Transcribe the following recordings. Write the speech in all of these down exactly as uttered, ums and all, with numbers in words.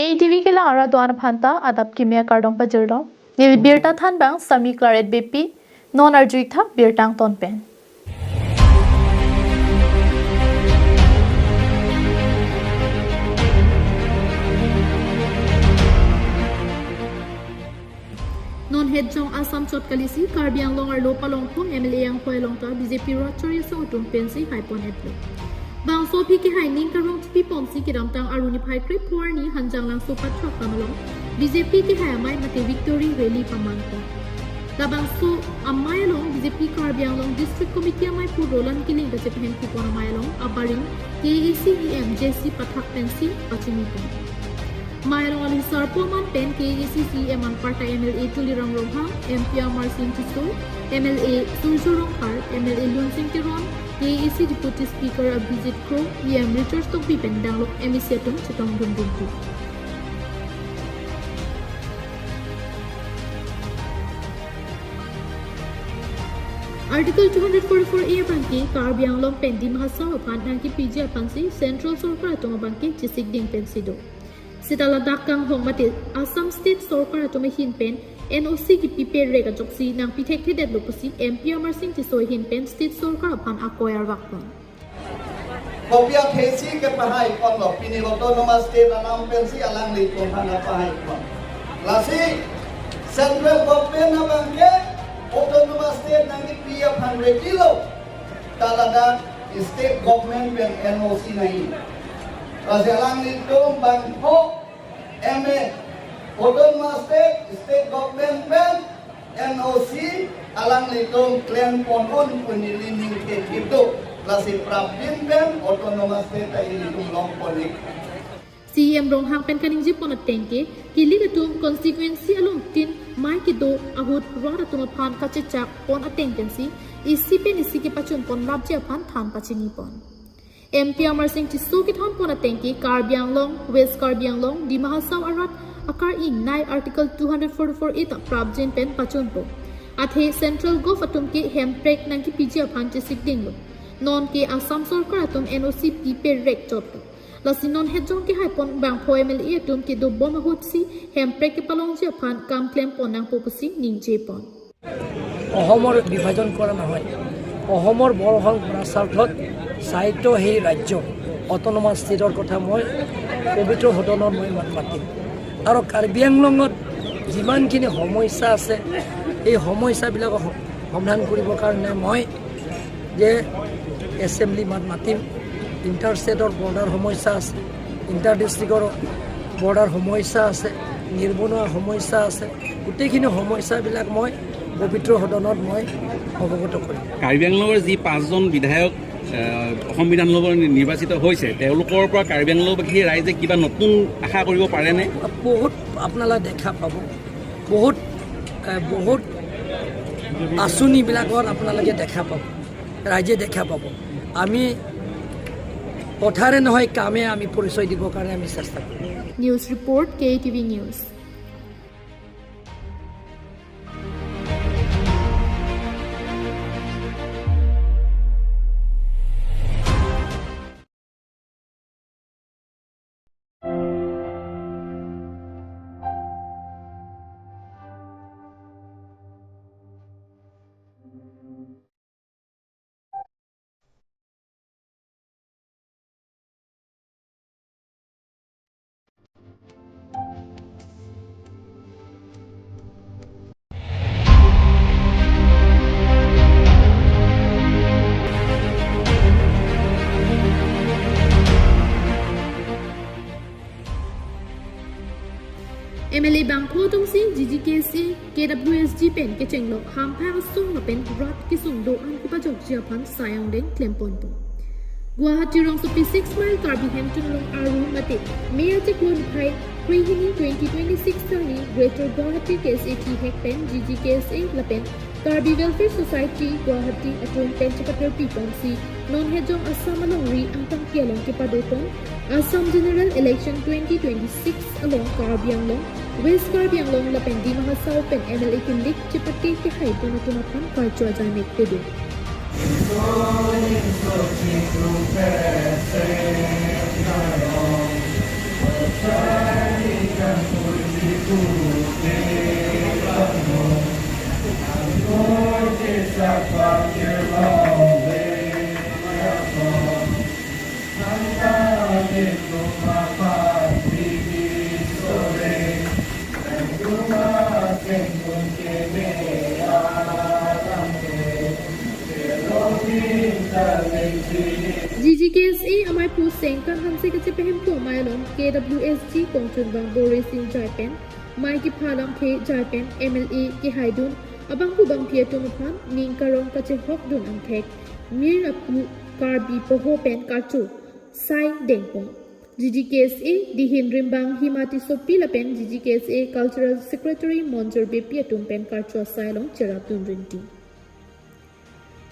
K T V kelang arat do-an aphanta adap kimi akardom pajirlo. Neli birta thanbang Sami Claret Beypi, non arju-ik tha birta angton pen. Non het jong Assam chot kalisi Karbi Anglong arlo palongpho M L A angkoi along ta B J P rat chori asong atum pensi haipon-etlo. Bangso aphi kehai ning karong chipi ponsi kedamtang Arni phai krepho arni Hanjanglangso Pathrak Dam along B J P kehai amei mate victory rally pamanpon. Labangso amei along B J P Karbi Anglong District Committee amei pu Roland Killing kachepahemphu pon amei along abarim K A A C E M J C Pathak pensi pachinipon. Amei along aling sarpo aman pen K A A C C E M anparta M L A Tuliram Ronghang, M P Amarsing Tisso, M L A Surjya Rongphar, M L A Lunsing Teron, K A A C Deputy Speaker Abhijit Kro, E M Richard Tokbi pen danglok M A C atum chetongdun duntu. Article two hundred forty-four A abangke Karbi Anglong pen Dima Hasao aphan nangkepiji aphansi Central Sorkar atum abangke chesikding pensi do. Seta ladak kanghong mate Assam State Sorkar atum ahin pen N O C kepi perek ajoksi nangpi thekthedetlo pusi M P Amarsing Tisso ahin pen State Sorkar aphan akoi arvakpon. Kopi athesi kepahaiponlo, pini Autonomous State anam pensi alanglitum aphan pahaipon. Lasi Central Government abangke Autonomous State nangkepi aphan ready lo. Ta ladak State Government pen N O C nangji. Lasi alanglitum bangpho M A, Autonomous State, State Government pen N O C alanglitum klempon un pu neli ningke thip do. Lasi prapjin pen Autonomous State ta ilitum longpon-ik. C E M Ronghang pen kaningjepon ateng ke, kilik atum constituency along tin amei kedo ahut rat atum aphan kachechakpon ateng pensi isi pen isi kepachunpon lapji aphan than pachinipon. M P Amarsing Tisso kethanpon ateng ke Karbi Anglong, West Karbi Anglong, Dima Hasao arat akar-ingnei Article two hundred forty-four A ta prapjin pen pachunpo. Athe Central Gov atum ke hemprek nangkepiji aphan chesikdinglo. Non ke Assam Sorkar atum N O C pi perek chotlo. Lasi non het jong kehaipon bangpho M L A atum kedobom ahutsi hemprek kepalongji aphan kam klempon nangpo pusi ningjepon. অসমৰ বিভাজন কৰা নহয়। অসমৰ বৰসং পৰাস্বাৰ্থত চাৰিটা সেই ৰাজ্য অট'নমাছ ষ্টেটৰ কথা মই পবিত্ৰ সদনত মই মাত মাতিম। আৰু কাৰ্বি আংলঙত যিমানখিনি সমস্যা আছে, এই সমস্যাবিলাক স-, সমাধান কৰিবৰ কাৰণে মই যে এছেম্বলি মাত মাতিম, ইণ্টাৰ ষ্টেটৰ বৰ্ডাৰ সমস্যা আছে, ইণ্টাৰ ডিষ্ট্ৰিক্টৰ বৰ্ডাৰ সমস্যা আছে, নিবনুৱা সমস্যা আছে, গোটেইখিনি সমস্যাবিলাক মই পবিত্ৰ সদনত মই অৱগত কৰিম। কাৰ্বি আংলঙৰ যি পাঁচজন বিধায়ক, আহ, অসম বিধানসভাৰ নি-, নিৰ্বাচিত হৈছে, তেওঁলোকৰ পৰা কাৰ্বি আংলঙবাসী ৰাইজে কিবা নতুন আশা কৰিব পাৰেনে? বহুত আপোনালোকে দেখা পাব, বহুত, আহ, বহুত আঁচনিবিলাকত আপোনালোকে দেখা পাব, ৰাইজে দেখা পাব। আমি কথাৰে নহয়, কামে আমি পৰিচয় দিবৰ কাৰণে আমি চেষ্টা কৰিম। News report, K T V News. M L A bangpho atumsi G G K S A, K W S G pen kechenglok hamphang asong lapen rat kesung do-an kepajokji aphan sai angdeng klemponpo. Guwahati rongsopi six mile Karbi Hemtun along aru mate May achiklo niphai krehini twenty twenty-six arni Greater Guwahati K S A T hek pen G G K S A lapen Karbi Welfare Society Guwahati atum pen chepatherpi ponsi non het jong Assam alongri angtangki along kepadoton Assam General Election twenty twenty-six along Karbi Anglong, West Karbi Anglong lapen Dima Hasao pen M L A kilik chepate kehaidun atum aphan karcho ajaimek pado. G G K S A amei aphu Sengkan Hanse kachepahemphu amei along K W S G kongchunbang Bore Sing Jai pen, mei kepha alamthe Jai pen M L A kehaidun abangphu bangphi atum aphan ning karong kachehokdun angthek mir aphu Karbi poho pen karcho sai dengpon. G G K S A dihin rimbang Hima Tissopi lapen G G K S A Cultural Secretary Monjor Beypi atum pen karcho asai along cherapdun rinti.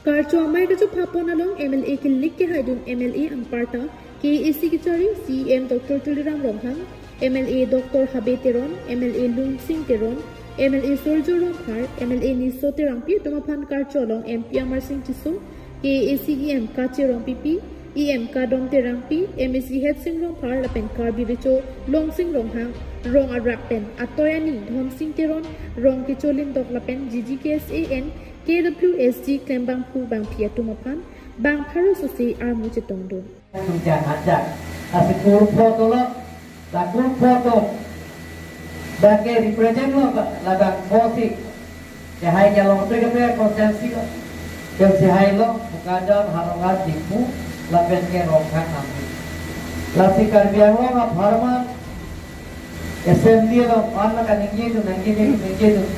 Karcho amei kachopha pon along M L A kilik kehaidun M L A anparta K A A C kachari C E M Doctor Tuliram Ronghang, M L A Doctor Habe Teron, M L A Lunsing Teron, M L A Surjya Rongphar, M L A Niso Terangpi atum aphan karcho along M P Amarsing Tisso, K A A C E M Kache Rongpipi, E M Kadom Terangpi, M A C Hetsing Rongphar lapen Karbi Recho Longsing Ronghang, rong arak pen atoi ani Dhonsing Teron, rong kecho lindok lapen G G K S A and K W S G klembangphu bangphi atum aphan bang pharo sose armu chetongdun. Tum jang ajak. Lasi kurpho dolo, la kurpho do. Dak ke represent lo ba, labang pho si. Kehai ke Longtui ke constituency lo. Ke si hai lo, Bokajan, Harnonghar, Diphu, lapen ke Rongkhang Amri. Lasi Karbi Anglong apharman, assembly along pan la kaningje dun, ningje dun, ningje dun.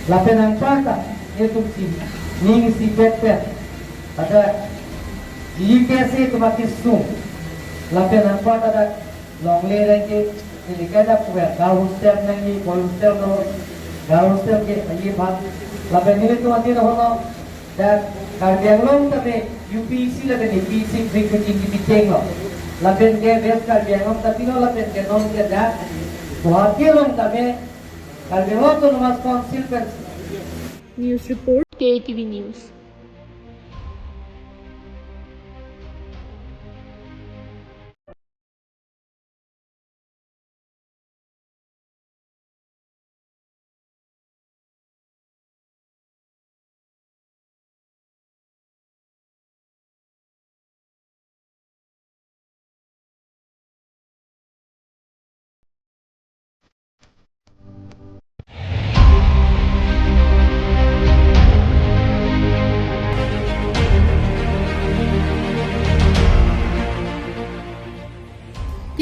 Lapen anparta, netum si, ning isipet pen. Ada, G K S A atum akesung. Lapen anparta dak longle rengke, neli kada puver, girl hostel nangji, boy hostel no, girl hostel ke, aye bhat. Lapen nelitum ati no hono, dak Karbi Anglong tame U P S C lapen A P S C pring pring kipiteng lo. Lapen ke West Karbi Anglong tame lo, lapen ke non ke dak Guwahati along tame Karbi Anglong Autonomous Council pen. News report, K A T V News.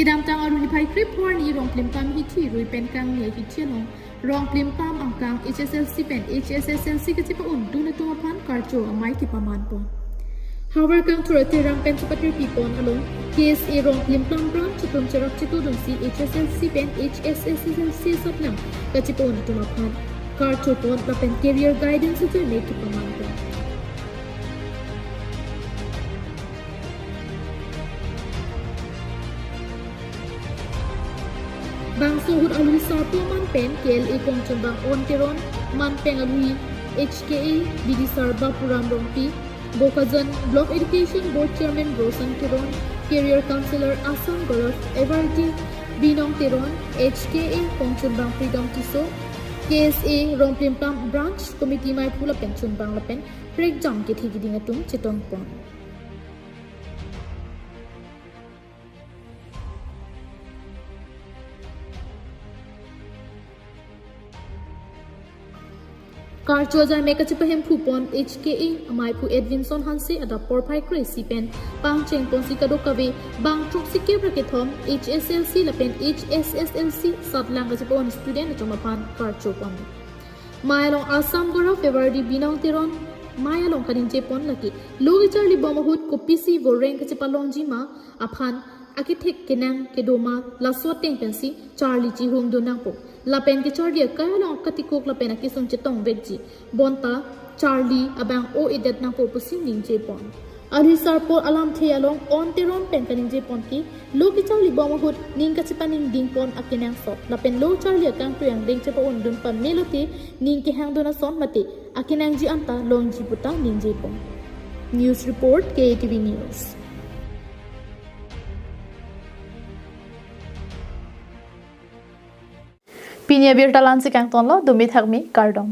Kedamtang arni phai krepho arni Rongplimplam hithi rui pen kangni hithi along Rongplimplam angkang H S L C pen H S S L C kachepa-un dun atum aphan karcho amei kepaman pon. Havar kangthur aterang pen chepatirpi pon along K S A Rongplimplam branch atum cherap chetudunsi H S L C pen H S S L C satnam kachepa-un atum aphan karcho pon lapen career guidance ajoine kepaman pon. Bangso ahut alwi sarpo man pen K L A kongchunbang On Teron, manpeng alwi H K A, B D sir Bapuram Rongpi, Bokajan Block Education Board Chairman Rosan Teron, Career Counselor Assam Gaurav, Everdy Binong Teron, H K A kongchunbang Freedom Tisso, K S A Rongplimplam Branch Committee meiphu lapen chunbang lapen prekjam kethe keding atum chetong pon. Karcho ajai mei kachepahemphu pon H K A ameiphu Edwinson Hanse adap porphai kre-isi pen pangcheng ponsi kadokave bang throksi kep ra kethom H S L C lapen H S S L C satlang kachepa-un student atum aphan karcho pon. Mei along Assam Gaurav, Everdy Binong Teron mei along kaningje pon lake lo kecharli bom ahut kopisi voreng kachepalongji ma aphan akethek kenang kedo ma laso ateng pensi charli chihum dun nangpo. Lapen kecharli akai along katikuk lapen akesung chetong vekji bonta charli abang o-edet nangpo pusi ningje pon. Alwi sarpo alamthe along On Teron pen kaningje pon ke lo kecharli bom ahut ning kachepaningding pon akenangsot lapen lo charli akangtui angdeng chepa-un dun pame lote ning kehang dun ason mate akenangji anta longji puta ningje pon. News report, K A T V News. Pini abirta la-ansi kangtonlo, dumi thakmi, kardom.